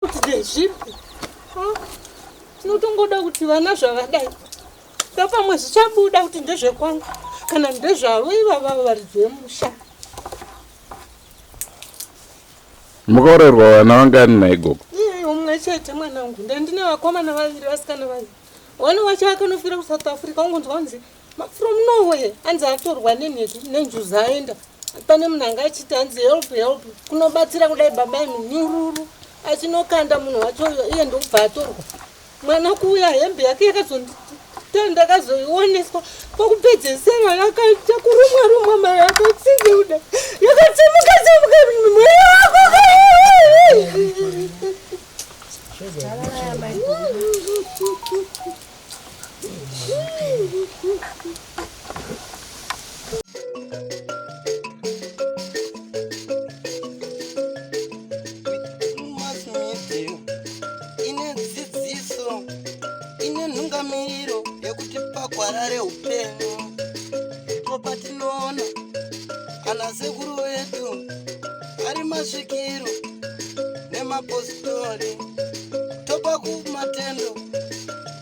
Kuti ndezvipi? Tinotongoda kuti vana zvavadai pamwe zvichabuda kuti ndezvekwangu kana ndezvavo ivava varidzi vemusha. Mukaurayirwa vana vangani nhai gogo? Iye umwe chete mwanangu, ndandine vakomana vaviri vasikana vaviri. One wacho akanofira kuSouth Africa ungonzwa kunzi from nowhere anzi atorwa nenjuzu aenda. Pane munhu anga achiti hanzi help help kunobatsira kudai baba imi nyururu achinokanda munhu wacho uyo iye ndokubva atorwa mwana kuuya hembe yake yakazondita ndakazoioneswa pakupedzesera yakaita kurumwa rumwa mai akatsinze kuda yakatsemuka tsemuka mweya wako Ine dzidziso ine nhungamiriro yekutipa gwara reupenyu ndipo patinoona ana sekuru vedu ari masvikiro nemapositori topa kumatendo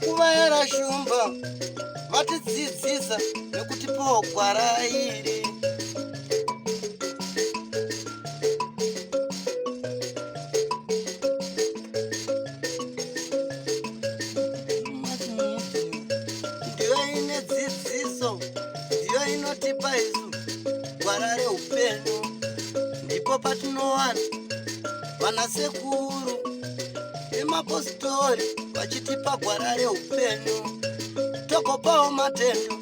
kuvayera shumba vatidzidzisa nekutipawo gwara iri. Ndiyo ine dzidziso, ndiyo inotipa isu gwara reupenyu. Ndipo patinowana vanasekuru nemapositori vachitipa gwara reupenyu togopawo matendo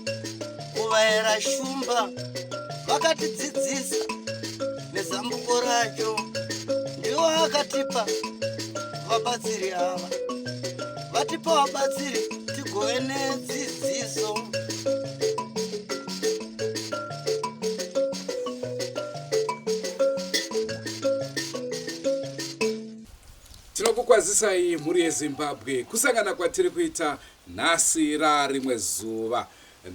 kuvaera shumba vakatidzidzisa nezambuko racho ndiwo akatipa vabatsiri ava vatipa vabatsiri tigove nedzidziso. Tinokukwazisai mhuri yeZimbabwe kusangana kwatiri kuita nhasi rarimwe zuva.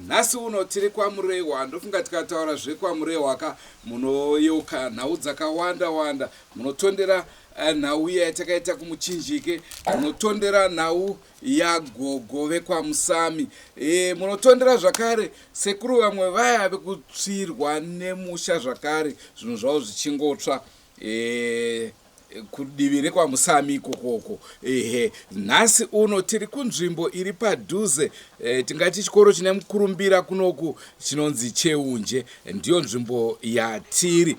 Nhasi uno tiri kwaMurehwa, ndofunga tikataura zvekwaMurehwa ka munoyeuka nhau dzakawanda wanda, munotondera eh, nhau iya yatakaita kumuchinjike, munotondera nhau yagogo vekwaMusami, e, munotondera zvakare sekuru vamwe vaya vekutsvirwa nemusha zvakare zvinhu zvavo zvichingotsva e, kudivi rekwaMusami ikokoko. Ehe, nhasi uno tiri kunzvimbo iri padhuze e, tingati chikoro chine mukurumbira kunoku chinonzi Cheunje, ndiyo nzvimbo yatiri.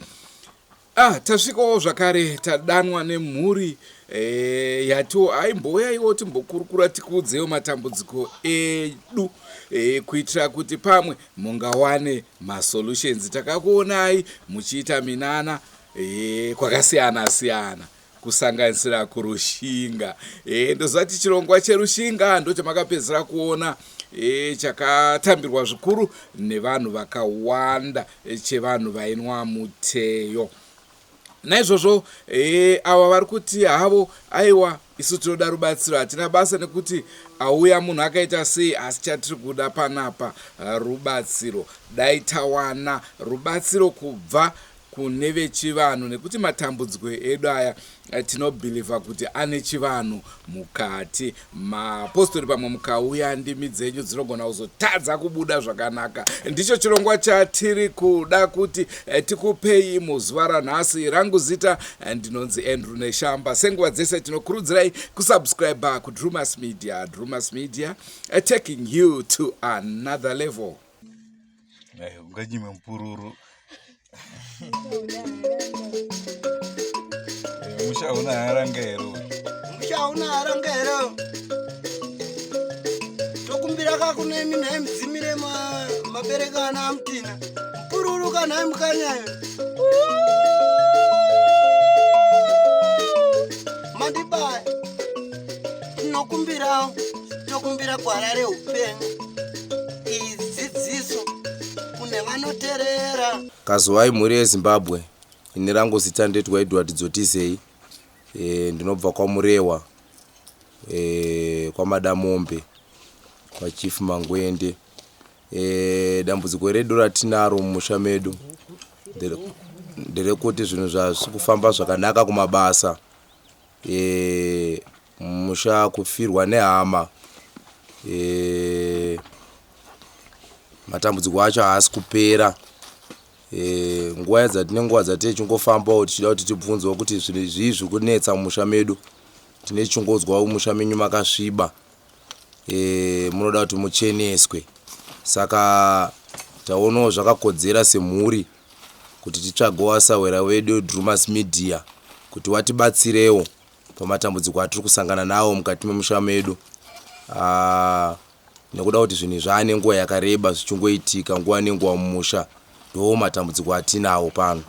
Ah, tasvikawo zvakare tadanwa nemhuri e, yatiwo aimbouyaiwo timbokurukura tikuudzewo matambudziko edu e, kuitira kuti pamwe mungawane masolutions. Takakuonai muchiita minana e, kwakasiyana siyana kusanganisira kurushinga e, ndoziva kuti chirongwa cherushinga ndochamakapedzisira kuona e, chakatambirwa zvikuru nevanhu vakawanda e, chevanhu vainwa muteyo naizvozvo e, ava vari kuti havo aiwa isu tinoda rubatsiro hatina basa nekuti auya munhu akaita sei asi chatiri kuda panapa rubatsiro dai tawana rubatsiro kubva kune vechivanhu nekuti matambudziko edu aya eh, tinobhilivha kuti ane chivanhu mukati. Mapostori pamwe mukauya ndimi dzenyu dzinogona kuzotadza kubuda zvakanaka. Ndicho chirongwa chatiri kuda kuti eh, tikupei muzuva ranhasi. Rangu zita eh, ndinonzi Andrew Neshamba. Senguva dzese tinokurudzirai kusubscribe kuDrumas Media. Drumas Media taking you to another level. Unganyime mupururu. Musha hauna haranga here? Musha hauna haranga here? Tokumbira ka kune imi nhai mudzimire mabereka ana amutina. Mupururu ka nhai mukanyayo. Mandibaya. Tinokumbirawo tokumbira gwara reupenyu. Iyi dzidziso kune vanoterera. Kazuvai mhuri yeZimbabwe, ini rangu zita ndetwa Edward Dzotizei, e, ndinobva kwaMurewa e, kwaMadamombe kwaChief Mangwende. E, dambudziko redu ratinaro mumusha medu nderekuti zvinhu zvazvisi kufamba zvakanaka kumabasa. E, musha kufirwa nehama e, matambudziko acho haasi kupera e, nguva yadzatine nguva dzatine chingofambawo tichida kuti tibvunzewo kuti zvinhu zvii zviri kunetsa mumusha medu tine chingonzwa mumusha menyu makasviba e, munoda kuti mucheneswe saka taonawo zvakakodzera semhuri kuti titsvagewo asahwera vedu Drewmas Media kuti watibatsirewo pamatambudziko atiri kusangana nawo mukati memusha medu ah, nekuda kuti zvinhu zvaane nguva yakareba zvichingoitika nguva nenguva mumusha ndo matambudziko atinawo pano.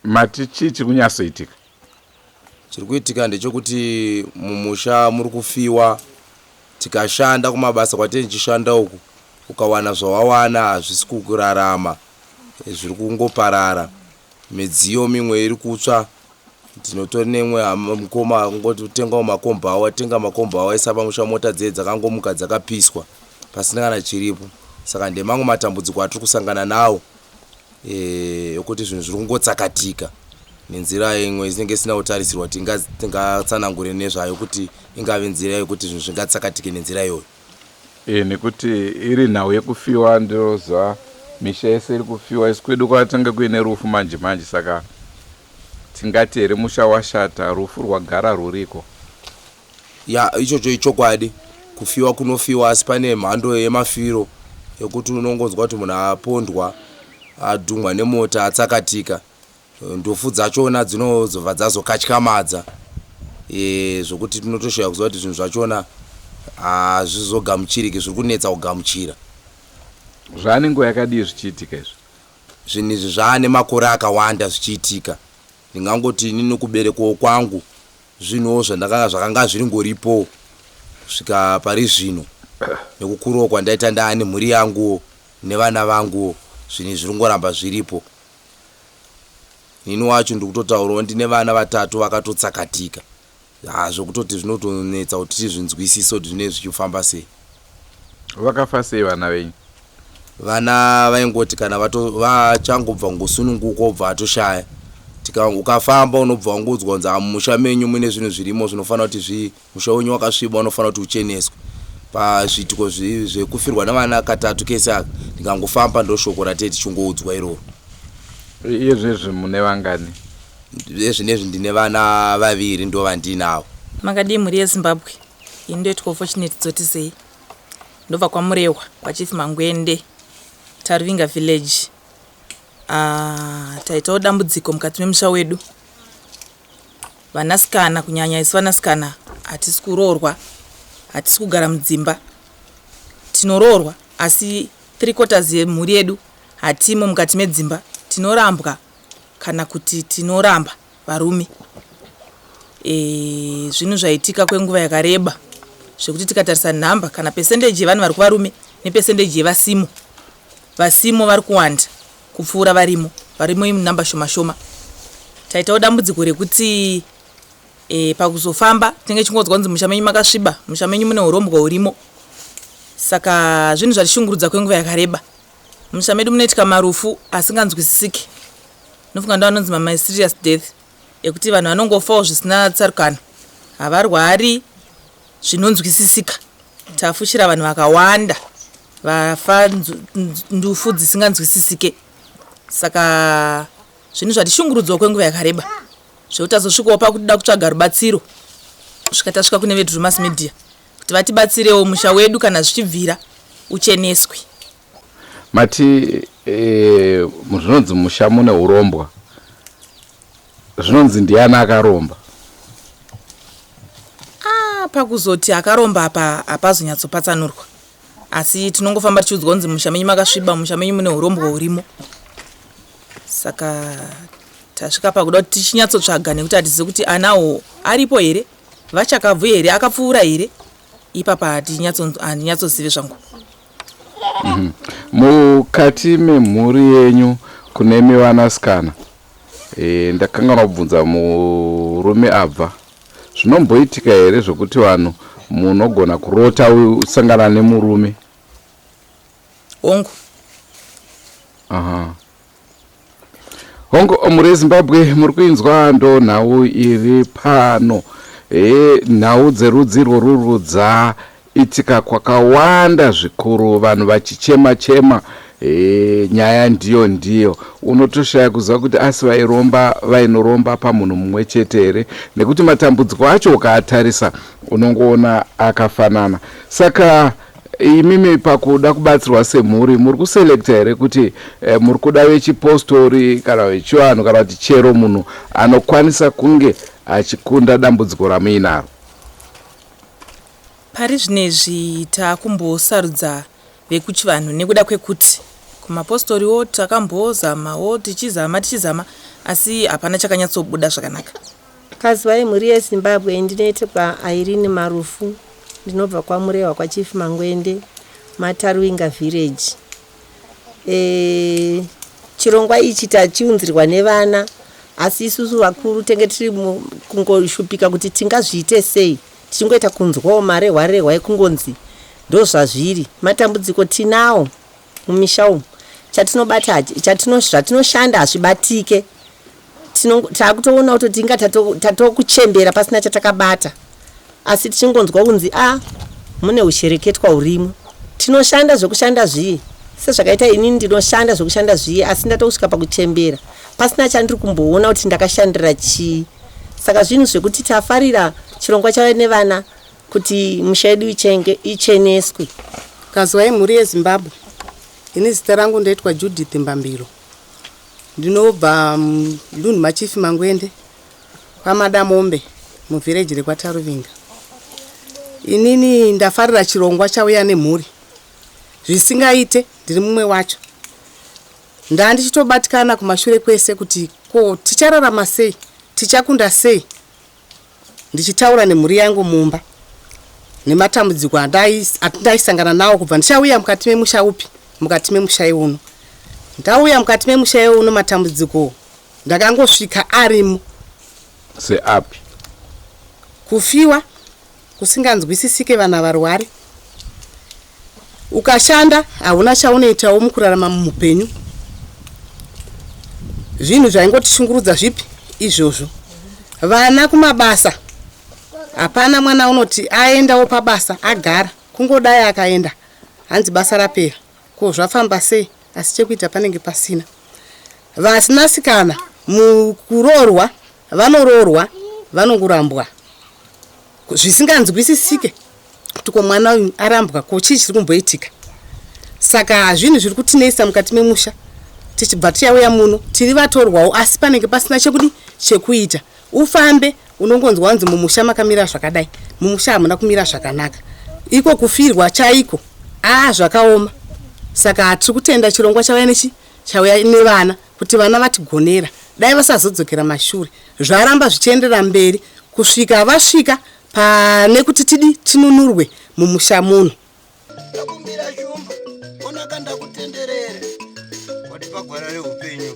Mati chii chiri kunyatsoitika? Chiri kuitika ndechekuti mumusha muri kufiwa tikashanda kumabasa kwatinenge tichishanda uku ukawana zvawawana hazvisi kukurarama zviri kungoparara midziyo mimwe iri kutsva tinotori neimwe hama mukoma akungotengawo makombi awo atenga makombi awo aisa pamusha mota dziye dzakangomuka dzakapiswa pasina kana chiripo saka ndemamwe matambudziko atiri kusangana nawo eh, ekuti zvinhu zviri kungotsakatika nenzira imwe inenge isina kutarisirwa kuti tingatsanangure nezvayo kuti ingave nzira yekuti zvinhu zvingatsakatike nenzira iyoyo. E, nekuti iri nhau yekufiwa ndinoziva misha yese iri kufiwa isu kwedu kwatanga kuine rufu manje manje saka tingati here musha washata rufu rwagara rwuriko. Ya ichocho ichokwadi kufiwa kunofiwa asi pane mhando yemafiro ekuti unongonzwa kuti munhu apondwa adhumwa nemota atsakatika ndofu dzachona dzinozobva dzazokatyamadza e, zvokuti tinotoshaya kuziva kuti zvinhu zvachona hazvizogamuchiriki zviri kunetsa kugamuchira. Zvaane nguva yakadii zvichiitika izvi? Zvinhu izvi zvaane makore akawanda zvichiitika. Ndingangoti inini kuberekwawo kwangu zvinhuwo zvandakanga zvakanga zviringoripowo kusvika pari zvino nekukurawo kwandaita ndaane mhuri yanguwo nevana vanguwo zvinhu izvi zviri kungoramba zviripo. Ini wacho ndiri kutotaurawo ndine vana vatatu vakatotsakatika haa zvekutoti zvinotonetsa kuti tizvinzwisise kuti zvinenge zvichifamba sei. Vakafa sei vana venyu? Vana vaingoti kana vachangobva kungosununguka obva atoshaya. Tika, ukafamba unobva wangonzwa kunzi mumusha menyu mune zvinhu zvirimo zvinofanira kuti zvi musha wenyu wakasviba unofanira kuti ucheneswe. Pazviitiko zvekufirwa nevana katatu kese aka ndikangofamba ndoshoko ratee tichingoudzwa iroro. Iye zvinezvi mune vangani? Iye zvinezvi ndine vana vaviri ndovandinavo. Makadii mhuri yeZimbabwe? Ini ndoitwa Fortunate Dzotizei. Ndobva kwaMurehwa kwaChief Mangwende, Taruvinga village. Ah, taitawo dambudziko mukati memusha wedu. Vanasikana kunyanya isu vanasikana hatisi kuroorwa, hatisi kugara mudzimba. Tinoroorwa asi three quarters yemhuri yedu hatimo mukati medzimba. Tinorambwa kana kuti tinoramba varume. E, zvinhu zvaitika kwenguva yakareba zvekuti tikatarisa nhamba kana percentage yevanhu vari kuvarume nepercentage yevasimo vasimo vari kuwanda kupfuura varimo varimo inumber shoma shoma taitawo dambudziko rekuti e, pakuzofamba tinenge tichingonzwa kunzi musha menyu makasviba musha menyu mune urombwa hurimo saka zvinhu zvatishungurudza kwenguva yakareba musha medu munoitika marufu asinganzwisisiki nofunga ndo anonzi mamysterious death ekuti vanhu vanongofawo zvisina tsarukano havarwari zvinonzwisisika Tafushira vanhu vakawanda vafa ndufu dzisinganzwisisike saka zvinhu zvatishungurudzwa kwenguva yakareba zvekuti tazosvikawo pakuda kutsvaga rubatsiro kusvika tasvika kune vedrumas media kuti vatibatsirewo musha wedu kana zvichibvira ucheneswe. Mati eh, zvinonzi musha mune urombwa Zvinonzi ndiani akaromba? Ah, pakuzoti akaromba apa hapazonyatsopatsanurwa asi tinongofamba tichiudzwa kunzi musha menyu makasviba musha menyu mune urombwa hurimo saka tasvika pakuda kuti tichinyatsotsvaga nekuti hatizivi kuti anawo aripo here vachakabvu here akapfuura here ipapa handinyatsozive zvangu Mukati memhuri yenyu kunemi vanasikana e, ndakanganwa kubvunza murume abva zvinomboitika here zvekuti vanhu munogona kurota usangana nemurume Hongu. Aha. Hongu, mhuri yeZimbabwe, muri kuinzwa ndo nhau iri pano. E, nhau dzerudzi irworuru dzaitika kwakawanda zvikuru, vanhu vachichema chema. E, nyaya ndiyo ndiyo unotoshaya kuziva kuti asi vairomba vainoromba pamunhu mumwe chete here, nekuti matambudziko acho ukaatarisa unongoona akafanana. Saka imimi pakuda kubatsirwa semhuri muri kuselekta here kuti muri kuda vechipostori kana vechivanhu kana kuti chero munhu anokwanisa kunge achikunda dambudziko ramuinaro? Pari zvinezvi taakumbosarudza vekuchivanhu nekuda kwekuti kumapostoriwo takambozamawo, tichizama tichizama, asi hapana chakanyatsobuda zvakanaka. Kazwai mhuri yeZimbabwe, ndinoitwa Irene Marufu, ndinobva kwaMurehwa kwaChief Mangwende, Mataruinga village. Chirongwa ichi tachiunzirwa nevana, asi isusu vakuru tenge tiri kungoshupika kuti tingazviite sei, tichingoita kunzwawo marehwa rehwa ekungonzi ndozvazviri. Matambudziko tinawo mumisha umu, chatinobata zvatinoshanda hazvibatike. Takutoona kutoti inga tatokuchembera pasina chatakabata, asi tichingonzwa kunzi a mune ushereketwa hurimo. Tinoshanda zvekushanda zviye, sezvakaita inini ndinoshanda zvekushanda zviye, asi ndatokusvika pakuchembera pasina chandiri kumboona kuti ndakashandira chii. Saka zvinhu zvekuti tafarira chirongwa chave nevana kuti misha yedu icheneswe. Kazwai mhuri yeZimbabwe, ini zita rangu ndoitwa Judith Mbambiro, ndinobva mudunhu maChief Mangwende kwaMadamombe muvhireji rekwaTaruvinga. Inini ndafarira chirongwa chauya nemhuri zvisingaite, ndiri mumwe wacho. Ndandichitobatikana kumashure kwese kuti ko tichararama sei, tichakunda sei, ndichitaura nemhuri yangu mumba nematambudziko atindaisangana nawo kubva ndichauya mukati memusha upi, mukati memusha iuno. Ndauya mukati memusha iuno, matambudziko ndakangosvika arimo. Seapi? Kufiwa kusinganzwisisike, vana varware, ukashanda hauna chaunoitawo mukurarama muupenyu. Zvinhu zvaingotishungurudza zvipi izvozvo. Vana kumabasa, hapana mwana unoti aendawo pabasa agara, kungodai akaenda hanzi basa rapera, ko zvafamba sei? Asi chekuita panenge pasina. Vasinasikana mukuroorwa vanoroorwa vanongorambwa zvisinganzwisisike kuti ko mwana uyu arambwa, ko chii chiri kumboitika? Saka zvinhu zviri kutinetsa mukati memusha. Tichibva tichauya muno tiri vatorwawo, asi panenge pasina chekudi chekuita. Ufambe unongonzwa wanzi mumusha makamira zvakadai, mumusha hamuna kumira zvakanaka, iko kufirwa chaiko, aa zvakaoma. Saka tiri kutenda chirongwa chauya nechi chauya nevana kuti vana vatigonera, dai vasazodzokera mashure, zvaramba zvichienderera mberi kusvika vasvika pane kuti tidi tinunurwe mumusha muno. Ndakumbira shumba, onaka ndakutenderere, watipa gwara reupenyu.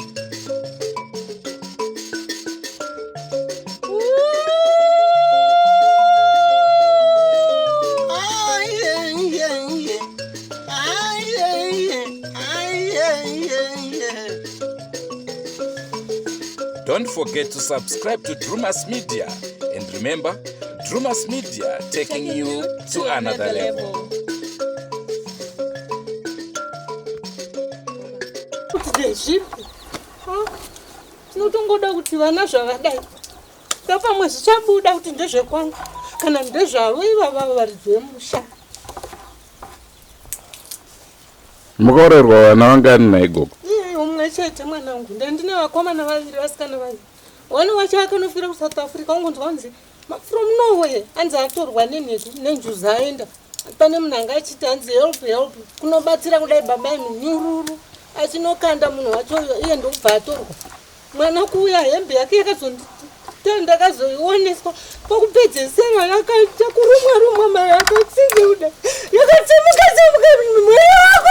Don't forget to subscribe to Drewmas Media. And remember, Drewmas Media, taking you to another level. Kuti ndezvipi? Tinotongoda kuti vana zvavadai ndapamwe zvichabuda kuti ndezvekwangu kana ndezvavo ivava varidzi vemusha. Mukaurayirwa vana vangani naigogo? Iye umwe chete mwanangu, ndandine vakomana vaviri, vasikana vaviri. One wacho akanofira kuSouth Africa, ungonzwa kunzi from nowhere anzi atorwa nenjuzu aenda. Pane munhu anga achiti hanzi help help, kunobatsira kudai baba imi nyururu achinokanda munhu wacho uyo, iye ndokubva atorwa. Mwana kuuya hembe yake yakazonditenda, akazoioneswa pakupedzesera yakaita kurumwa rumwa mai akatsinze kudai, yakatsemuka tsemuka mweya wako.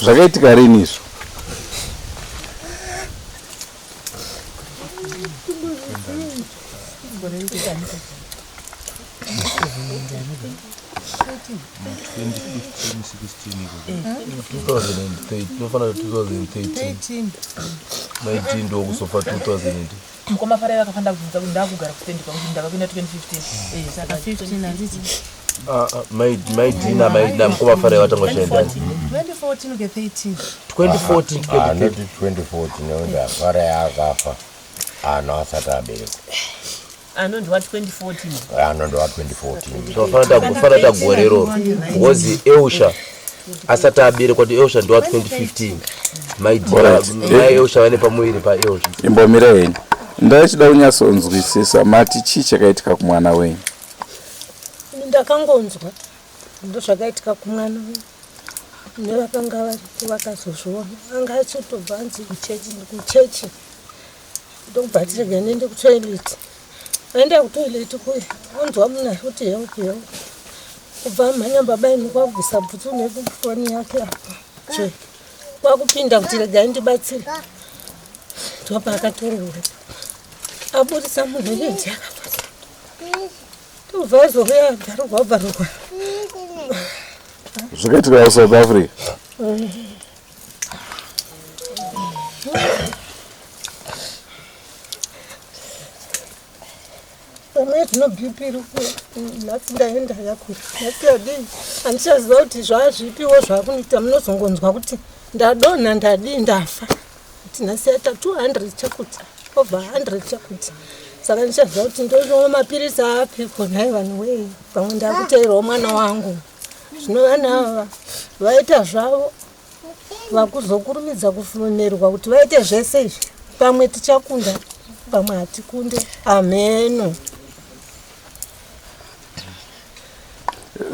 Zvakaitika rini izvo? Tinofanira 2013 19 ndokuzofa 2000. Mukoma Farai vakafanira kubvunza kuti ndakugara kustendi kwangu ndava kuenda 2015. Eh, saka 15 handiti? Ah, ah, mai mai Dina, mai Dina, mukoma Farai vatanga kushanda. 2014 ke 13. 2014. Ah, 2013. Not 2014, nekuti Farai akafa ano asati aberekwa. Ano ndiwa 2014. Ano ndowa 2014. Tinofanira kufanira tagore iroro because Eusha asati aberekwa kuti Eusha ndowa 2015. Mai Dina, Alright. mai Eusha vane pamuviri paEusha. Imbomira henyu, ndachida kunyatsonzwisisa. Mati chii chakaitika kumwana wenyu? Ndakangonzwa ndozvakaitika kumwana nevakanga varipo vakazozviona. Anga achitobva anzi kuchechi, kuchechi, ndokubva tirega ndiende kutoilet. Aenda kutoilet kuya, onzwa munhu ari kuti help, help. Kubva amhanya baba imi, kwakubvisa bhutsu nefoni yake apa che, kwakupinda kuti regai ndibatsire. Ndopaakatorerwa, aburisa munhu iyendi akafa. Tobva azouya abvarurwa bvarurwa. Zvakaitika kuSouth Africa? Pamwe zvino BP iri nhasi ndaenda yakura, nhasi yadii, handichaziva kuti zvazvipiwo zvakunoita. Munozongonzwa kuti ndadonha, ndadii, ndafa, kuti nhasi yaita 200 chakuti over 100 chakuti. Saka ndichaziva kuti ndonowa mapirisi apiko nhai vanhu wei. Pamwe ndakuteerawo mwana wangu. Zvino vana ava vaita zvavo vakuzokurumidza kufumerwa kuti vaite zvese izvi. Pamwe tichakunda, pamwe hatikunde, ameno.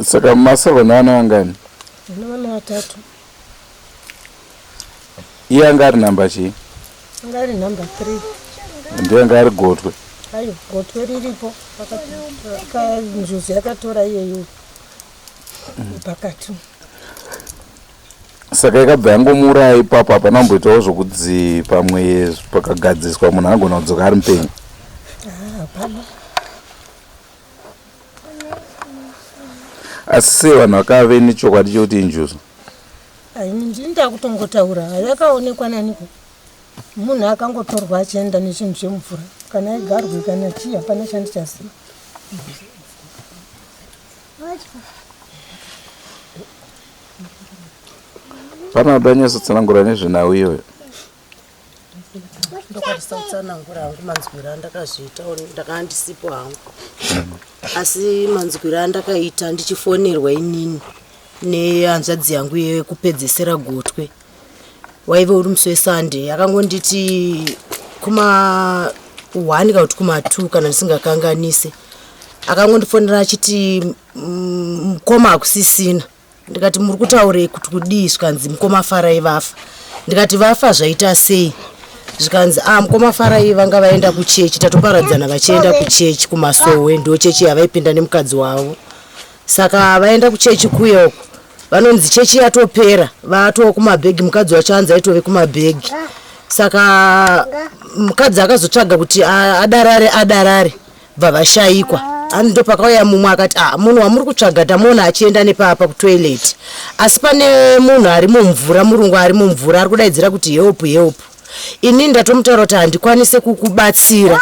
Saka masarwa nevana vangani? Ndine vana vatatu. Iye anga ari namba chii? Anga ari namba 3. Ndiye anga ari gotwe? Ayo, gotwe riripo. Njuzu yakatora iyeyo pakati. Saka yakabva yangomuuraya ipapo, hapana kumboitawo zvokudzi pamwe pakagadziswa munhu anogona kudzoka ari mupenyu? Ah, hapana. Asi sei vanhu vakave nechokwadi chekuti injuzu? Aini ndini ndakutongotaura. Yakaonekwa naniko? Munhu akangotorwa achienda nechinhu chemumvura, kana igarwe kana chii, hapana chandichaziva. Panoda nyatsotsanangura nezvenhau iyoyo. Ndokwanisa kutsanangura hangu manzwiro andakazviita. Ndakanga ndisipo hangu, asi manzwiro andakaita ndichifonerwa inini nehanzvadzi yangu yekupedzesera gotwe, waive uri musi weSunday. Akangonditi kuma 1 kana kuti kuma 2 kana ndisingakanganise, akangondifonera achiti, "Mukoma hakusisina." Ndikati, "Muri kutaurei kuti kudii?" Zvikanzi, "Mukoma Farai vafa." Ndikati, "Vafa zvaita sei?" Zvikanzi, "A, mukoma Farai vanga vaenda kuchechi, tatoparadzana vachienda kuchechi kumasowe, ndo chechi yavaipinda nemukadzi wavo. Saka vaenda kuchechi kuya uko, vanonzi chechi yatopera, vatoo kumabhegi." Mukadzi wacho anzi aitove kumabhegi. Saka mukadzi akazotsvaga kuti adarare adarare, bva vashayikwa. Hanzi ndo pakauya mumwe akati, "A, munhu wamuri kutsvaga tamuona achienda nepapa kutoilet, asi pane munhu ari mumvura, murungu ari mumvura ari kudaidzira kuti help, help." Inini ndatomutaura kuti handikwanise kukubatsira,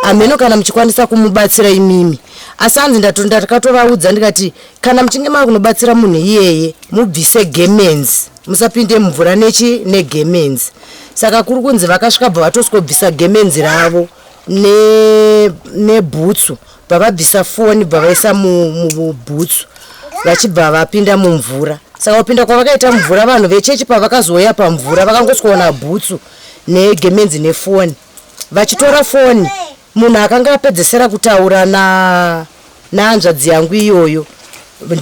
hameno kana muchikwanisa kumubatsira imimi. Asi hanzi ndakatovaudza ndikati, "Kana muchinge mava kunobatsira munhu iyeye, mubvise gemenzi, musapinde mumvura nechi negemenzi." Saka kuri kunzi vakasvika, bva vatosvikobvisa gemenzi ravo nebhutsu, bva vabvisa foni, bva vaisa mubhutsu, vachibva vapinda mumvura. Saka kupinda kwavakaita mumvura, vanhu vechechi pavakazouya pamvura, vakangosvikoona bhutsu negemenzi nefoni. Vachitora foni, munhu akanga apedzesera kutaura na nahanzvadzi yangu iyoyo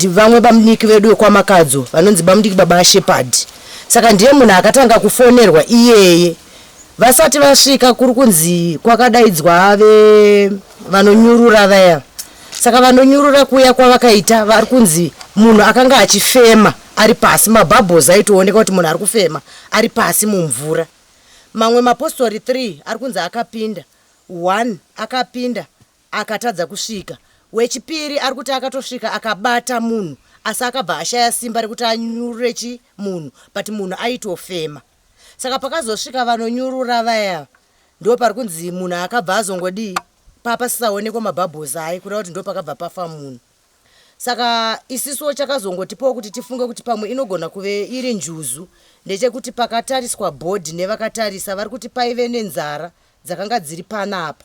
vamwe bamudiki vedu vekwaMakadzo vanonzi bamudiki baba Shepard. Saka ndiye munhu akatanga kufonerwa iyeye. Vasati vasvika, kuri kunzi kwakadaidzwa ve vanonyurura vaya. Saka vanonyurura kuya kwavakaita, vari kunzi munhu akanga achifema. ari pasi mabhabhozi aitooneka kuti munhu ari kufema ari pasi mumvura mamwe mapostori 3 ari kunzi akapinda 1 akapinda akatadza kusvika wechipiri ari kuti akatosvika akabata munhu asi akabva ashaya simba rekuti anyurure chi munhu but munhu aitofema saka pakazosvika vanonyurura vaya ndo pari kunzi munhu akabva azongodii papasisaonekwa mabhabhozi aye kureva kuti ndo pakabva pafa munhu saka isisuwo chakazongotipawo kuti tifunge kuti pamwe inogona kuve iri njuzu ndechekuti pakatariswa bhodhi nevakatarisa vari kuti paive nenzara dzakanga dziri panapa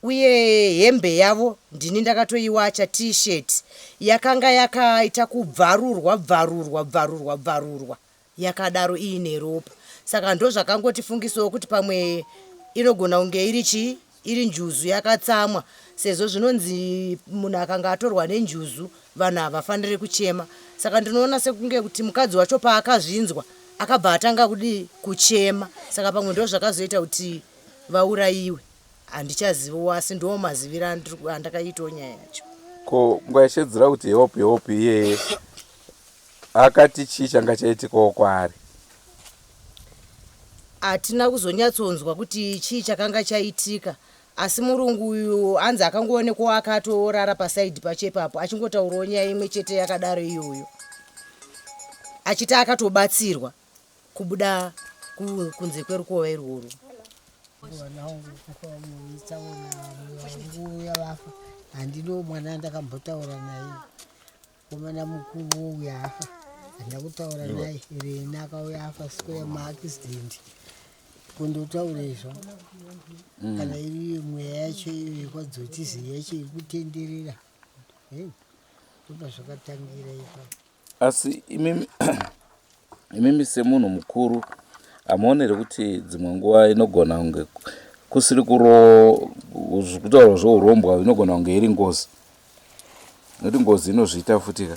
uye hembe yavo ndini ndakatoiwacha t-shirt yakanga yakaita kubvarurwa bvarurwa bvarurwa bvarurwa yakadaro iine ropa saka ndozvakangotifungisawo kuti pamwe inogona kunge iri chii iri njuzu yakatsamwa sezvo zvinonzi munhu akanga atorwa nenjuzu vanhu havafaniri kuchema saka ndinoona sekunge kuti mukadzi wacho paakazvinzwa akabva atanga kudii kuchema saka pamwe ndo zvakazoita kuti vaurayiwe handichaziviwo asi ndiwo maziviro andakaitawo nyaya yacho ko ungashedzera kuti help help iyeye akati chii changa chaitikawo kwaari hatina kuzonyatsonzwa kuti chii chakanga chaitika asi murungu uyu hanzi akangoonekwa akatorara pasaidhi pacho ipapo achingotaurawo nyaya imwe chete yakadaro iyoyo achiti akatobatsirwa kubuda kunze kwerukova irworwo Vana vangu kufa muitsaona vangu vafa handino mwana ndakambotaura naye komana mukuru uya afa handina kutaura naye rena akauya afa square maaccident kundotaura izvo kana iri mweya yacho iyo yekwadzotisi yacho iri kutenderera ndopa zvakatangira ipapo asi imimi imimi semunhu mukuru hamuoni here kuti dzimwe nguva inogona kunge kusiri kuro kutaurwa zveurombwa inogona kunge iri ngozi nekuti ngozi inozviita futika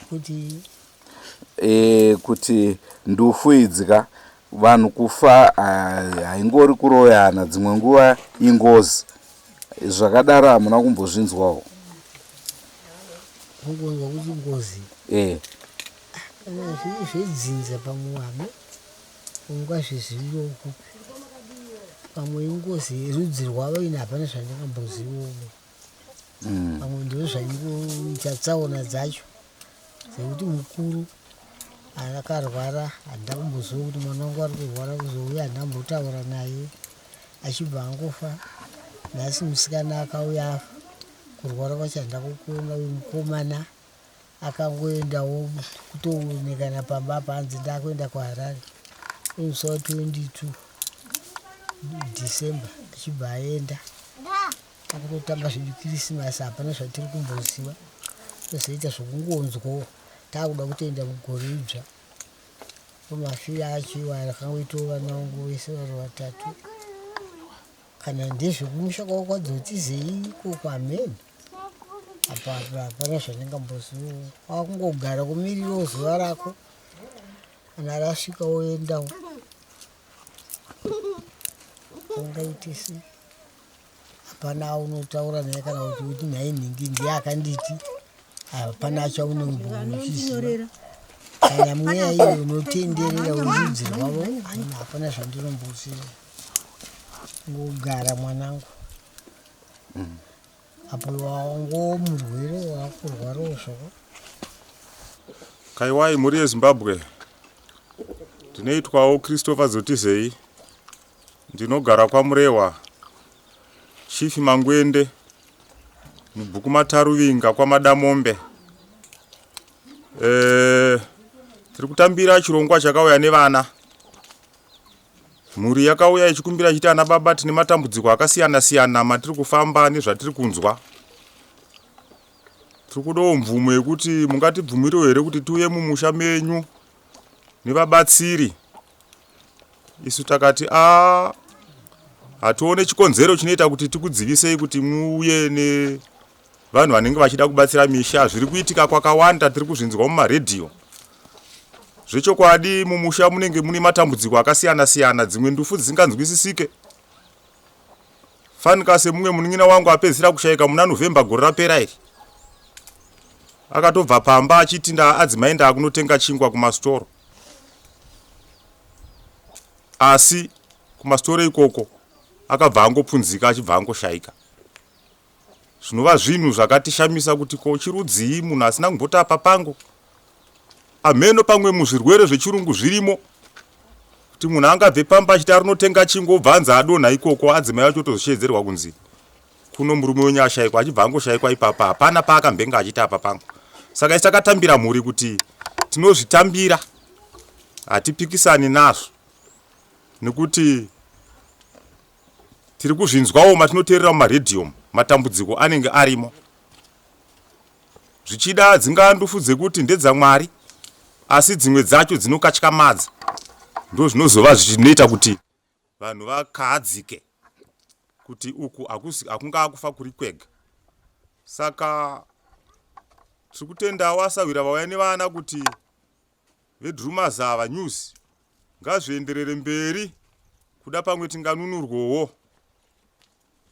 kuti e, kuti ndufu idzi ka vanhu kufa haingori kuroyana dzimwe nguva ingozi zvakadaro hamuna kumbozvinzwawo kungonzwa kuti ngozi e. kana zviri zvedzinza pamwe hame ungazviziviwo kupi pamwe ingozi yerudzi rwavo ini hapana zvandingamboziviwo pamwe ndo zvaingoita tsaona dzacho dzekuti mukuru akarwara handina kumboziva kuti mwana wangu ari kurwara kuzouya handina kumbotaura naye achibva angofa nhasi musikana akauya afa kurwara kwacho handina kukuona uyu mukomana akangoendawo kutoonekana pamba apa hanzi ndakuenda kuharare umusi wa 22 december achibva aenda takutotamba zvedu kirisimasi hapana zvatiri kumboziva tozoita zvokungonzwawo taakuda kutoenda mugore idzva mafira acho iwayo akangoitawo vana vangu vese vari vatatu kana ndezvekumusha kwavo kwadzotizei ikoko hamene apa apa hapana zvandingambozivawo wakungogara kumirirawo zuva rako kana rasvika woendawo ungaite sei hapana aunotaura naye kana kuti kuti nhai nhingi ndiye akanditi hapana chaunombochiziva kana mweya iyo unotenderera werudzi rwavo hapana zvandinomboziva ngogara mwanangu apo wango murwere wakurwarawo zvako Kaiwai mhuri yeZimbabwe. Ndinoitwawo Christopher Zotizei. Ndinogara kwaMurewa. Chief Mangwende. Mubhuku maTaruvinga kwaMadamombe. Eh, tiri kutambira chirongwa chakauya nevana. Mhuri yakauya ichikumbira ichiti ana baba tine matambudziko akasiyana siyana matiri kufamba nezvatiri kunzwa. Tiri kudawo mvumo yekuti mungatibvumirewo here kuti tiuye mumusha menyu nevabatsiri. Isu takati a hatione chikonzero chinoita kuti tikudzivisei kuti muuye nevanhu vanenge vachida kubatsira misha. Zviri kuitika kwakawanda tiri kuzvinzwa mumaredhiyo. Zvechokwadi mumusha munenge mune matambudziko akasiyana siyana, dzimwe ndufu dzisinganzwisisike. Fanika semumwe munin'ina wangu apedzisira kushaika muna November gore rapera iri. Akatobva pamba achiti nda adzimai ndaakunotenga chingwa kumasitoro. Asi kumasitoro ikoko akabva angopunzika achibva angoshaika. Zvinova zvinhu zvakatishamisa kuti ko chirudzii munhu asina kumboti apa pangu. Amheno pamwe muzvirwere zvechirungu zvirimo kuti munhu angabve pamba achiti arinotenga chingwa obva anzi adonha ikoko adzimai vacho otozosheedzerwa kunzi kuno murume wenyu ashaikwa achibva angoshaikwa ipapa hapana paakambenge achiti apa pangu saka isi takatambira mhuri kuti tinozvitambira hatipikisani nazvo nekuti tiri kuzvinzwawo matinoteerera mumaredhiyo matambudziko anenge arimo zvichida dzingaa ndufu dzekuti ndedzamwari asi dzimwe dzacho dzinokatyamadza ndo zvinozova zvichinoita kuti vanhu vakahadzike kuti uku hakungaa kufa kuri kwega saka tiri kutendawo asahwira vauya nevana kuti vedrumas ava news ngazvienderere mberi kuda pamwe tinganunurwowo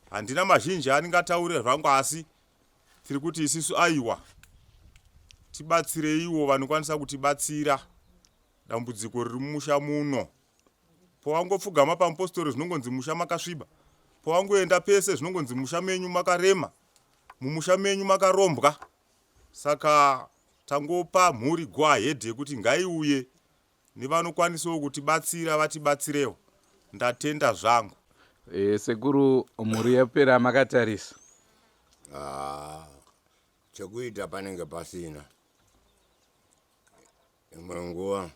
handina mazhinji andingataure zvangu asi tiri kuti isisu aiwa tibatsireiwo vanokwanisa kutibatsira dambudziko riri mumusha muno Pawangopfugama pamupostori zvinongonzi musha makasviba. Pawangoenda pese zvinongonzi musha menyu makarema. Mumusha menyu makarombwa. Saka tangopa mhuri go ahead yekuti ngaiuye nevanokwanisawo kutibatsira vatibatsirewo. Ndatenda zvangu. E, sekuru mhuri yapera makatarisa. Ah, chekuita panenge pasina. Imwe nguva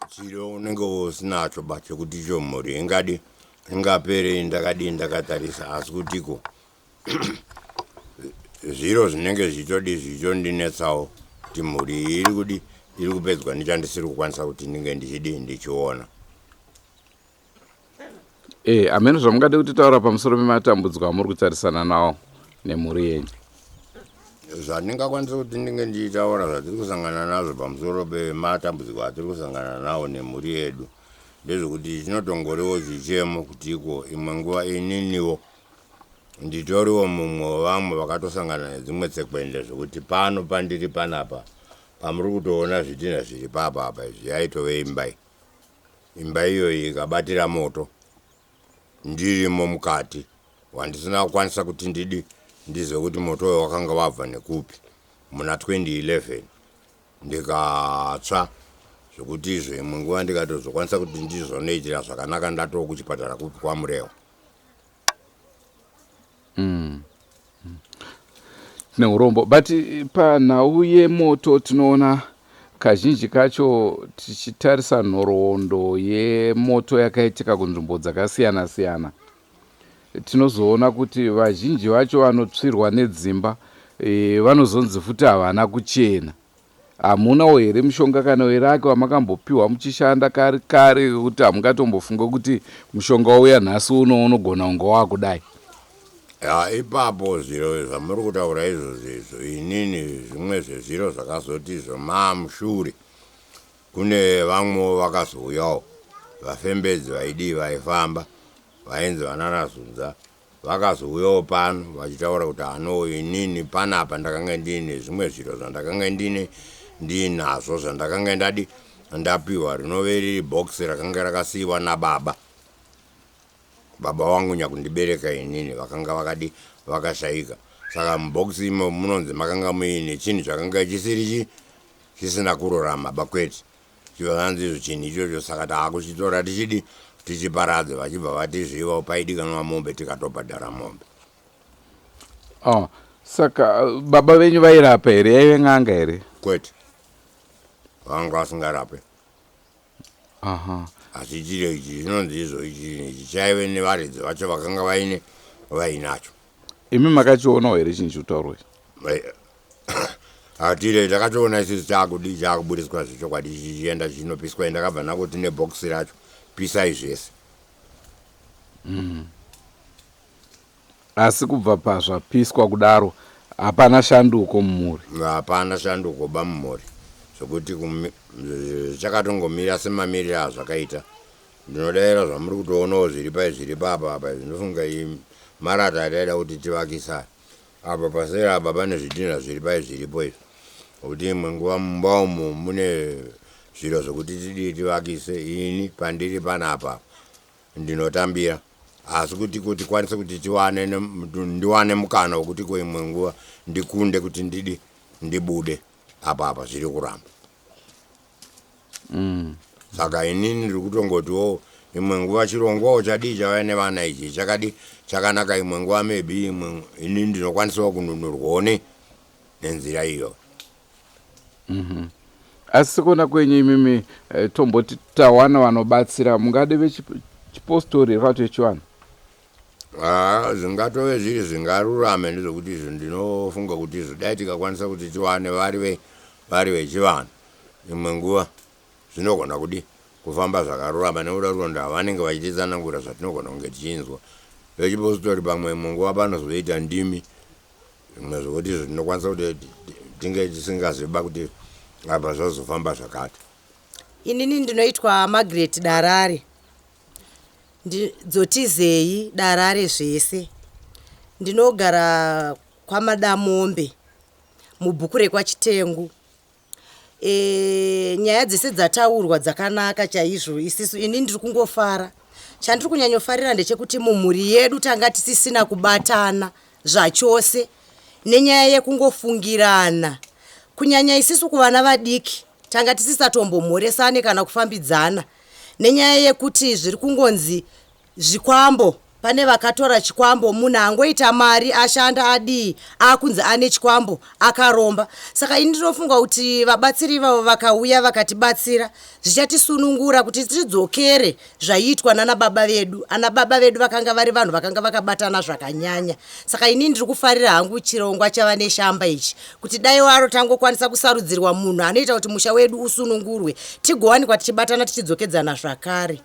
chiro unenge usinacho ba chekuti icho mhuri ingadi ingapere ndakadii ndakatarisa asi kutiko zviro zvinenge zvichitodi zvichitondinetsawo kuti mhuri iyi iri kudi iri kupedzwa nechandisiri kukwanisa kuti ndinge ndichidii ndichiona. Eh, hameno zvamungade kutitaura pamusoro pematambudziko amuri kutarisana nawo nemhuri yenyu. Zvandingakwanisa kuti ndinge ndichitaura zvatiri kusangana nazvo pamusoro pematambudziko atiri kusangana nawo nemhuri yedu ndezvekuti chinotongoriwo chichemo kuti iko imwe nguva ininiwo nditoriwo mumwe wevamwe vakatosangana nedzimwe tsekwende zvekuti pano pandiri panapa pamuri kutoona zvidhinha zviri papa apa izvi yaitove imba iyi Imba iyoyi ikabatira moto ndirimo mukati wandisina kukwanisa kuti ndidi ndizive kuti moto uyo wakanga wabva nekupi muna 2011 ndikatsva zvekuti izvo imwe nguva ndikatozokwanisa kuti ndizonoitira zvakanaka ndatoo kuchipatara kupi kwamurewa mm. Tine urombo but panhau yemoto tinoona kazhinji kacho tichitarisa nhoroondo yemoto yakaitika kunzvimbo dzakasiyana siyana tinozoona kuti vazhinji vacho vanotsvirwa nedzimba e, vanozonzi futi havana kuchena Hamunawo here mushonga kana weraki wamakambopiwa muchishanda kare kare wekuti hamungatombofunge kuti mushonga wauya nhasi uno unogona kunge wakudai? Ya ipapo zviro zvamuri kutaura izvozvo izvo inini zvimwe zvezviro zvakazoti izvo maamushure kune vamwewo vakazouyawo vafembedzi vaidii vaifamba vainzi vananazunza Vakazouyawo pano vachitaura kuti ano inini panapa ndakanga ndiine zvimwe zviro zvandakanga ndine ndiinazvo zvandakanga ndadi ndapiwa rinove riri box rakanga rakasiiwa nababa baba vangu nyakundibereka inini vakanga vakadi vakashaika saka mubox imo munonzi makanga muine chinhu chakanga chisiri chi chisina kururama bakwete Chivanzi izvo chinhu ichocho saka taakuchitora tichidi tichiparadze vachibva vati zviva paidikanwa mombe tikatobhadhara mombe. Oh, saka baba venyu vairapa here yaive n'anga here? Kwete, vanga vasingarape. Aha. Asi chiro ichi chinonzi izvo ichi ichi chaive nevaridzi vacho vakanga vaine vainacho. Imi makachionawo here chinhu chikutaurwa ichi? Hatire takatoona isusu chaakudii chaakuburitswa zvechokwadi chichienda chichinopiswa ndakabva ndangoti nebox racho pisai zvese. Asi kubva pazvapiswa kudaro hapana shanduko mumhuri. Hapana shanduko ba mumhuri zvekuti zvichakatongomira semamirire azvakaita. Ndinodaira zvamuri kutoonawo zviri pai zviri papa apa izvi ndofunga marata ataida kuti tivakise aya. Apa paseri apa pane zvidhinha zviri pai zviripo izvi nokuti imwe nguva mumba umu mune zviro zvekuti tidii tivakise ini pandiri panapa ndinotambira asi kuti kuti kwanise kuti tiwane ndiwane mukana wekuti ko imwe nguva ndikunde kuti ndidi ndibude apa apa zviri kuramba mm. Saka inini ndiri kutongotiwo imwe nguva chirongwawo chadii chauya nevana ichi chakadi chakanaka imwe nguva maybe imwe inini ndinokwanisawo kununurwawo ne nenzira iyo mm -hmm. Asi sekuona kwenyu imimi eh, tomboti tawana vanobatsira mungade vechipostori here kana kuti vechivanhu? Ah, zvingatove zviri zvingarurame ndezvekuti izvo ndinofunga kuti izvo dai tikakwanisa kuti tiwane vari ve vari vechivanhu imwe nguva zvinogona kudi kufamba zvakarurama nekuda kuti ndavanenge vachititsanangura zvatinogona kunge tichinzwa vechipostori pamwe imwe nguva panozoita ndimi zvimwe zvekuti izvo tinokwanisa kuti tinge tisingaziva kuti apa zvazofamba zvakati. Inini ndinoitwa Margaret Darare Dzotizei Darare zvese ndinogara kwaMadamombe mubhuku rekwaChitengu. E, nyaya dzese dzataurwa dzakanaka chaizvo isisu ini ndiri kungofara chandiri kunyanyofarira ndechekuti mumhuri yedu tanga tisisina kubatana zvachose nenyaya yekungofungirana kunyanya isisu kuvana vadiki tanga tisisatombomhoresane kana kufambidzana nenyaya yekuti zviri kungonzi Zvikwambo pane vakatora chikwambo munhu angoita mari ashanda adii akunzi ane chikwambo akaromba saka ini ndinofunga kuti vabatsiri ivavo vakauya vakatibatsira zvichatisunungura kuti tidzokere zvaiitwa nana baba vedu ana baba vedu vakanga vari vanhu vakanga vakabatana zvakanyanya saka ini ndiri kufarira hangu chirongwa chava neshamba ichi kuti dai waro tangokwanisa kusarudzirwa munhu anoita kuti musha wedu usunungurwe tigowanikwa tichibatana tichidzokedzana zvakare.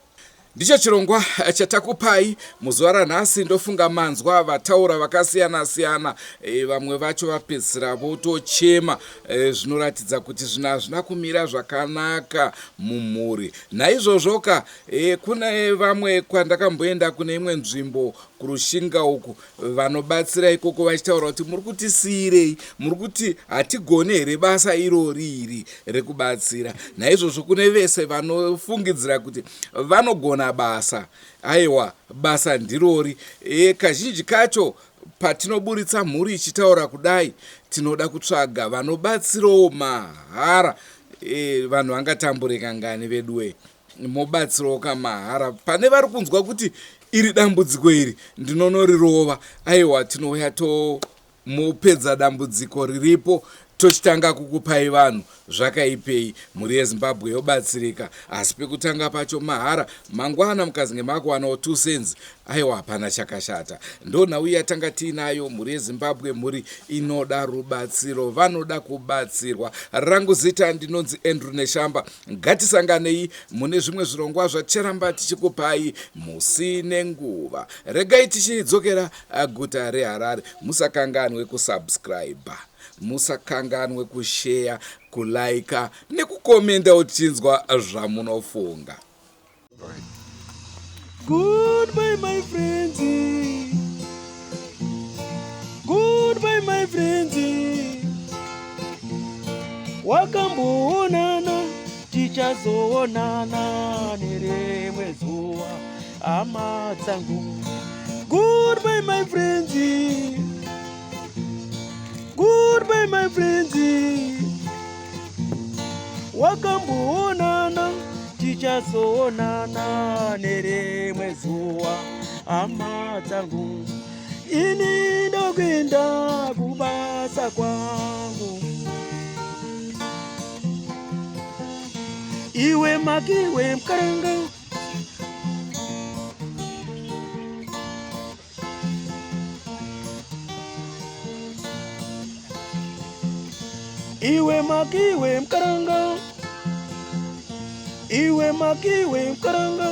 Ndicho chirongwa chatakupai muzuva ranhasi. Ndofunga manzwa vataura vakasiyana siyana, e, vamwe vacho vapedzisira votochema e, zvinoratidza kuti zvinhu hazvina kumira zvakanaka mumhuri. Naizvozvoka e, kune vamwe kwandakamboenda kune imwe nzvimbo kuRushinga uku vanobatsira ikoko vachitaura kuti muri kutisiyirei, muri kuti hatigone here basa irori iri rekubatsira. Naizvozvo kune vese vanofungidzira kuti vanogona basa, aiwa basa ndirori. E, kazhinji kacho patinoburitsa mhuri ichitaura kudai tinoda kutsvaga vanobatsirawo mahara. E, vanhu vangatambure kangani veduwee mobatsirawo kamahara pane vari kunzwa kuti iri dambudziko iri ndinonorirova aiwa tinouya tomupedza dambudziko riripo tochitanga kukupai vanhu zvakaipei mhuri yezimbabwe yobatsirika asi pekutanga pacho mahara mangwana mukazinge makuwanawo 2 cents Aiwa hapana chakashata. Ndonhau yatanga tiinayo mhuri yeZimbabwe mhuri inoda rubatsiro vanoda kubatsirwa. Rangu zita ndinonzi Andrew Neshamba. Ngatisanganei mune zvimwe zvirongwa zvaticharamba tichikupai musi nenguva. Regai tichidzokera guta reHarare. Musakanganwe kusubscribe. Musakanganwe kusheya, kulaika nekukomendawo tichinzwa zvamunofunga. Goodbye my friends. Goodbye my friends. Wakamboonana tichazoonana nerimwe zuva hama dzangu. Goodbye my friends. Goodbye my friends. Wakamboonana tichazoonana nerimwe zuva hama dzangu. Ini ndokuenda kubasa kwangu. Iwe makiwe mkaranga Iwe makiwe mkaranga Iwe makiwe mkaranga.